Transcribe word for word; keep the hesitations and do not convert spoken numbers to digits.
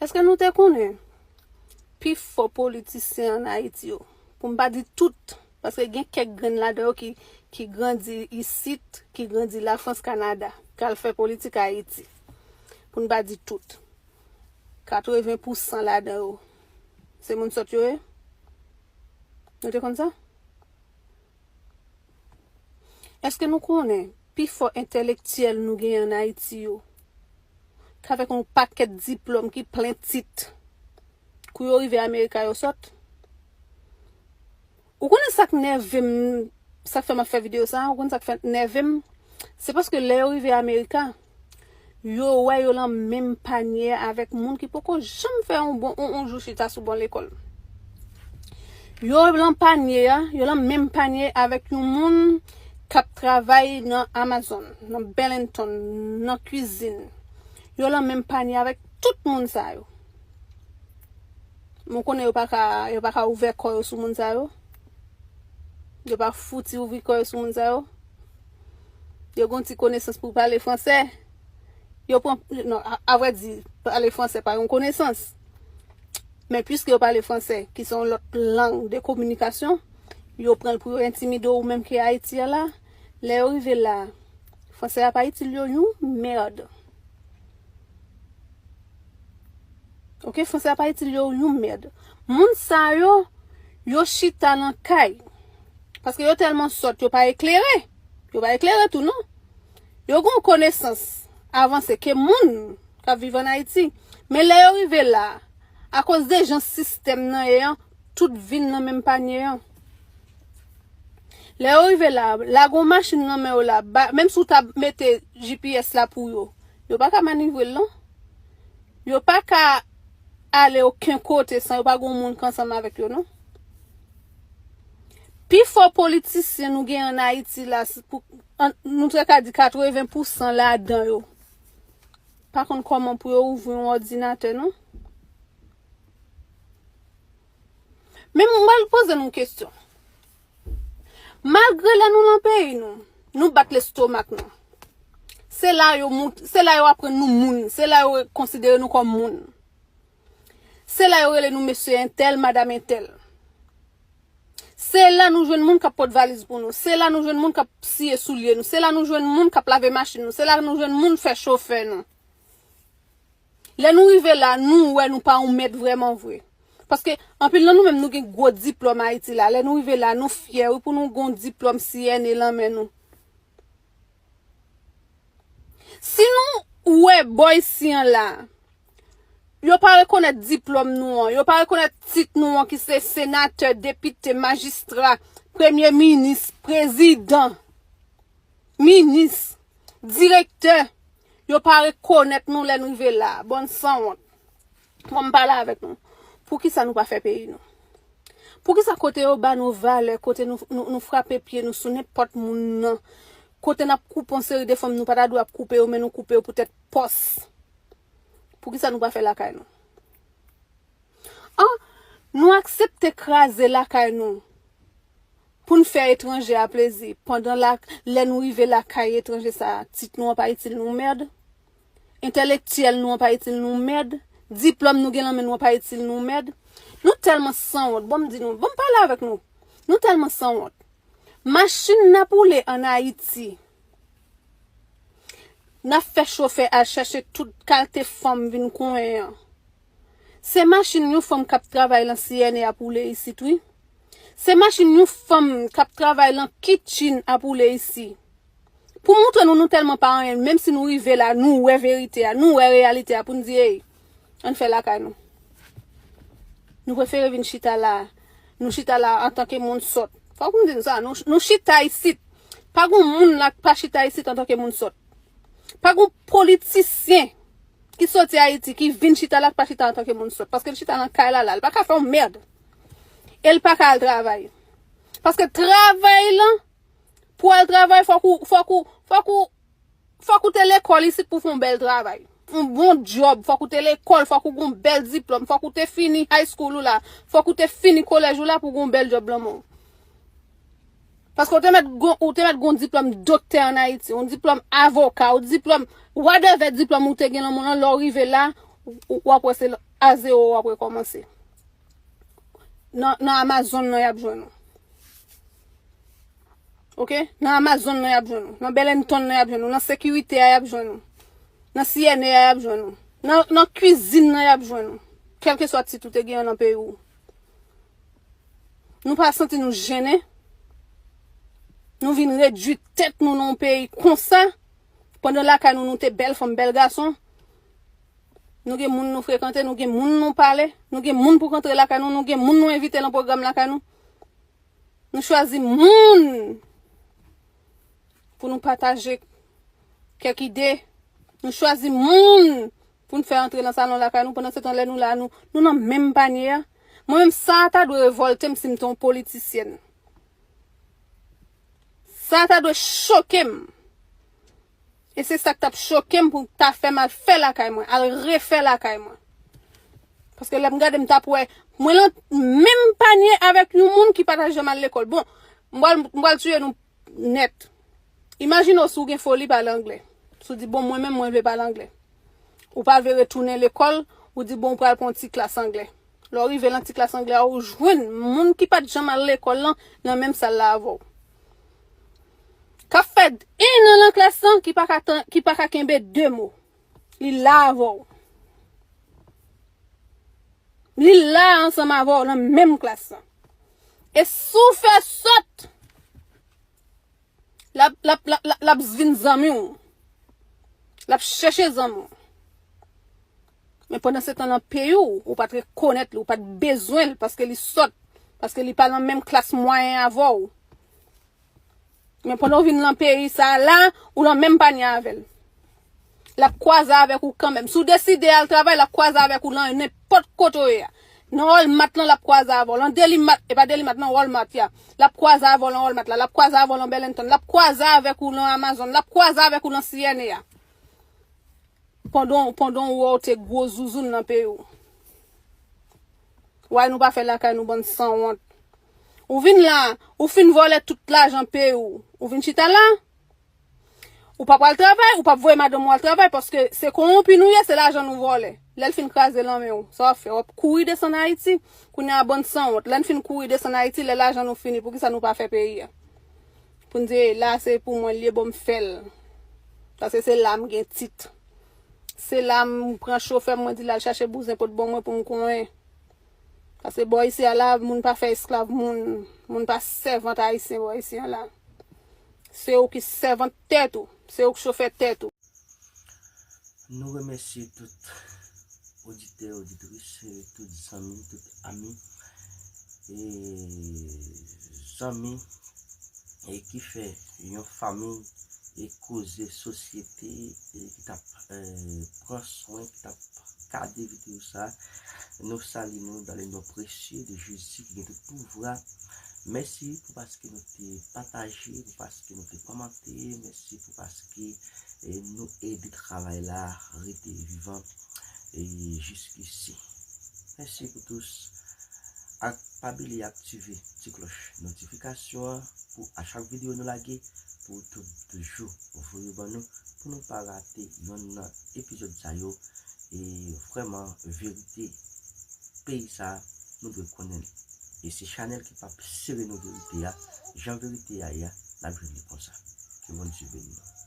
Èske nou te konnen pi fò politisyen ann Ayiti yo, pou m pa di tout, paske gen kèk grenn ladan yo ki, ki grandi isit, ki grandi Lafrans, Kanada, k al fè politik Ayiti. Pou n pa di tout. Katreven pousan ladan yo, se moun sòt yo ye? Nou te konn sa? Èske nou konnen pi fò entèlektyèl nou genyen ann Ayiti yo, k avèk yon pakèt diplòm ki plen tit, kou yo rive Amerika yo sòt? Ou konnen sa k nève m, sa k fè m ap fè videyo sa a? Ou konnen sa k fè nève m? Se paske lè yo rive Amerika, yo wè yo lan menm panye avèk moun ki poko janm fè yon bon, yon, yon jou chita sou bon lekòl. Yo lan panye a, yo lan menm panye avèk yon moun k ap travay nan Amazon, nan Burlington, nan kwizin. Yo lan menm panye avèk tout moun sa yo. Mwen konnen yo pa ka, yo pa ka ouvè kò yo sou moun sa yo. Yo pa fouti ouvri kò yo sou moun sa yo. Yo gen yon ti konesans pou pale fransè. Yo pran, non, a, avrèdi, pale fransè pa yon konesans. Men piske yo pale fransè, ki se yon lòt lang de kominikasyon, yo pran l pou yo entimide w menm ki Ayiti a la. Lè yo rive la, fransè a pa itil yo yon mèd. Oke, fransè a pa itil yo yon mèd. Moun sa yo, yo chita nan kay. Paske yo tèlman sòt, yo pa eklere. Yo pa eklere tou, non. Yo gen yon konesans avanse ke moun k ap viv ann Ayiti. Men lè yo rive la, akoz de jan sistèm nan ye an, tout vin nan menm panye an. Lè yo rive la, lage yon machin nan men yo la, ba, menm si w ta mete G P S la pou yo, yo pa ka manivre l, non. Yo pa ka ale okenn kote san yo pa gen yon moun k ansanm avèk yo, non. Pi fò politisyen nou gen ann Ayiti la, s-, pou, an, nou te ka di katreven pousan ladan yo pa konn kòman pou yo ouvri yon òdinatè, non. Men mwen pral poze nou kesyon. Malgre lè nou lan peyi nou, nou bat lestomak nou. Se la yo mout-, se la yo aprann nou moun, se la yo konsidere nou kòm moun. Se la yo rele nou mesye entèl, madanm entèl. Se la nou jwenn moun k ap pot valiz pou nou. Se la nou jwenn moun k ap siye soulye nou. Se la nou jwenn moun k ap lave machin nou. Se la nou jwenn moun fè chofè nou. Lè nou rive la, nou wè nou pa yon mèd vrèman vre. Paske anpil nan nou menm nou gen gwo diplòm Ayiti la. Lè nou rive la, nou fyè wi pou nou gen yon diplòm C N A lan men nou. Si nou wè bò isi an la, yo pa rekonèt diplòm nou an, yo pa rekonèt tit nou an ki se senatè, depite, majistra, premye minis, prezidan, minis, direktè, yo pa rekonèt nou lè n rive la. Bann sanwont. Bon, m pale avèk nou. Poukisa nou pa fè peyi nou? Poukisa kote yo ba nou valè, kote nou, nou, nou frape pye nou sou nenpòt moun nan, kote n ap koupe yon seri de fanm, nou pa ta dwe ap koupe yo, men nou koupe yo poutèt pòs? Poukisa nou pa fè lakay nou? An, nou aksepte kraze lakay nou pou n fè etranje a plezi, pandan la, lè nou rive lakay etranje sa a, tit nou an pa itil nou mèd, entèlektyèl nou an pa itil nou mèd, diplòm nou gen nan men nou an pa itil nou mèd. Nou tèlman sanwont, bon m di nou, bon m pale avèk nou. Nou tèlman sanwont. Machin n ap woule ann Ayiti, n ap fè chofè al chèche tout kalte fanm vin konyen an. Se machin yon fanm k ap travay lan C N A ap woule isit wi. Se machin yon fanm k ap travay lan kitchen ap woule isi. Pou montre nou, nou tèlman pa anyen, menm si nou rive la, nou wè verite a, nou wè reyalite a, pou n di, ey, ann fè lakay nou. Nou prefere vin chita la, nou chita la antanke moun sòt. Fòk nou di nou sa, nou, nou chita isit. Pa gon moun la k pa chita isit antanke moun sòt. Pa gon politisyen ki soti Ayiti, ki vin chita la, k pa chita antanke moun sòt. Paske l chita nan kay la, la. L pa ka fè yon mèd. E l pa ka al travay. Paske travay lan, pou al travay, fòk ou, fòk ou, fòk ou, fòk ou te lekòl isit pou fè yon bèl travay. Yon bon djòb, fòk ou te lekòl, fòk ou gon bèl diplòm, fòk ou te fini high school ou la, fòk ou te fini kolèj ou la pou gon bèl djòb lan men w. Paske ou te mèt gon, ou te mèt gon diplòm doktè ann Ayiti, yon diplòm avoka, yon diplòm, whatever diplòm ou te gen lan men w lan, lè w rive la, w, w ap wè se lan, a zewo w ap rekòmanse. Nan, nan Amazon nan y ap jwenn ou. Oke? Nan Amazon nan y ap jwenn ou. Nan Burlington nan y ap jwenn ou. Nan sekirite a y ap jwenn ou. Nan C N A a y ap jwenn ou. Nan, nan kwizin nan y ap jwenn ou. Kèlkeswa tit ou te genyen nan peyi w. Nou pa santi nou jennen. Nou vin redui tèt nou nan yon peyi konsa. Pandan lakay nou, nou te bèl fanm, bèl gason. Nou gen moun nou frekante, nou gen moun nou pale, nou gen moun pou k antre lakay nou, nou gen moun nou envite nan pwogram lakay nou. Nou chwazi moun pou nou pataje kèk ide. Nou chwazi moun pou n fè antre nan salon lakay nou. Pandan se tan, lè nou la, nou, nou nan menm panye a. Mwen menm, sa ta dwe revòlte m si m te yon politisyèn. Sa ta dwe choke m. E se sa k t ap choke m pou ta fè m al fè lakay mwen, al refè lakay mwen. Paske lè m gade, m t ap wè, mwen lan menm panye avèk yon moun ki pa ta janm al lekòl. Bon, m pral, m pral tiye nou nèt. Imajine w si w gen foli pale anglè. Si w di, "Bon, mwen menm, mwen vle pale anglè." Ou pa vle retounen lekòl, ou di, "Bon, ou pral pran yon ti klas anglè." Lè w rive nan ti klas anglè a, ou jwenn moun ki pa t janm al lekòl lan nan menm sal la avè w. K ap fè en an nan klas lan, ki pa ka tan, ki pa ka kenbe de mo. Li la avè w. Li la ansanm avè w nan menm klas lan. E si w fè sòt, l ap, l ap, l ap, l ap, l ap vin zanmi w. L ap chèche zanmi w. Men pandan se tan nan peyi w, ou pa t rekonèt li, ou pa t bezwen l paske li sòt, paske li pa nan menm klas mwayen avè w. Men pandan w vin nan peyi sa a la, ou nan menm panye avè l. L ap kwaze avèk ou kanmenm. Si w deside al travay, l ap kwaze avèk ou nan nenpòt kote w ye a. Nan Walmart lan, l ap kwaze avè w. Nan Deli Mart, e pa Deli Mart, nan Walmart ya. L ap kwaze avè w nan Walmart la. L ap kwaze avè w nan Burlington. L ap kwaze avèk ou nan Amazon. L ap kwaze avèk ou nan C N A a. Pandan, pandan w wè w te gwo zouzoun nan peyi w. Why nou pa fè lakay nou, bann sanwont? Ou vin la, ou fin vòlè tout lajan peyi w. Ou vin chita la, ou pa pral travay, ou p ap voye madanm ou al travay, paske se kowonpi nou ye, se lajan nou vòlè. Lè l fin kraze nan men w, sa w ap fè? W ap kouri desann Ayiti. Kounye a, bann sanwont, lè n fin kouri desann Ayiti, lè lajan nou fini, poukisa nou pa fè peyi a? Pou n di, "La, se pou mwen l ye, bon, m fè l." Paske se la m gen tit. Se la m pran chofè m, mwen di l al chache bouzen pot ban mwen pou m konyen. Paske bò isi a la, moun pa fè esklav moun, moun pa sèvant ayisyen bò isi a la. Se ou ki sèvant tèt ou, se ou ki chofè tèt ou. Nou remèsye tout oditè, oditris, e tout zanmi, tout ami, e zanmi, e ki fè yon fanmi, e koze sosyete, e ki t ap, e, pran swen, ki t ap gade videyo sa. Nou salye nou dans le nom précieux de Jésus ki gen tout pouvwa. Mèsi pou paske nou te pataje, pou paske nou te kòmante, mèsi pou paske, e, nou ede travay la rete vivan, e, jiskisi. Mèsi pou tous. Ak pa bliye aktive ti klòch notifikasyon an pou a chak videyo nou lage, pou w toujou voye ban nou, pou nou pa rate yonn nan epizòd sa yo. E vrèman, verite peyi sa, nou dwe konnen li. E se chanèl ki p ap sere nou verite a, jan verite a ye a, n ap jwenn li konsa. Ke Bondye beni nou.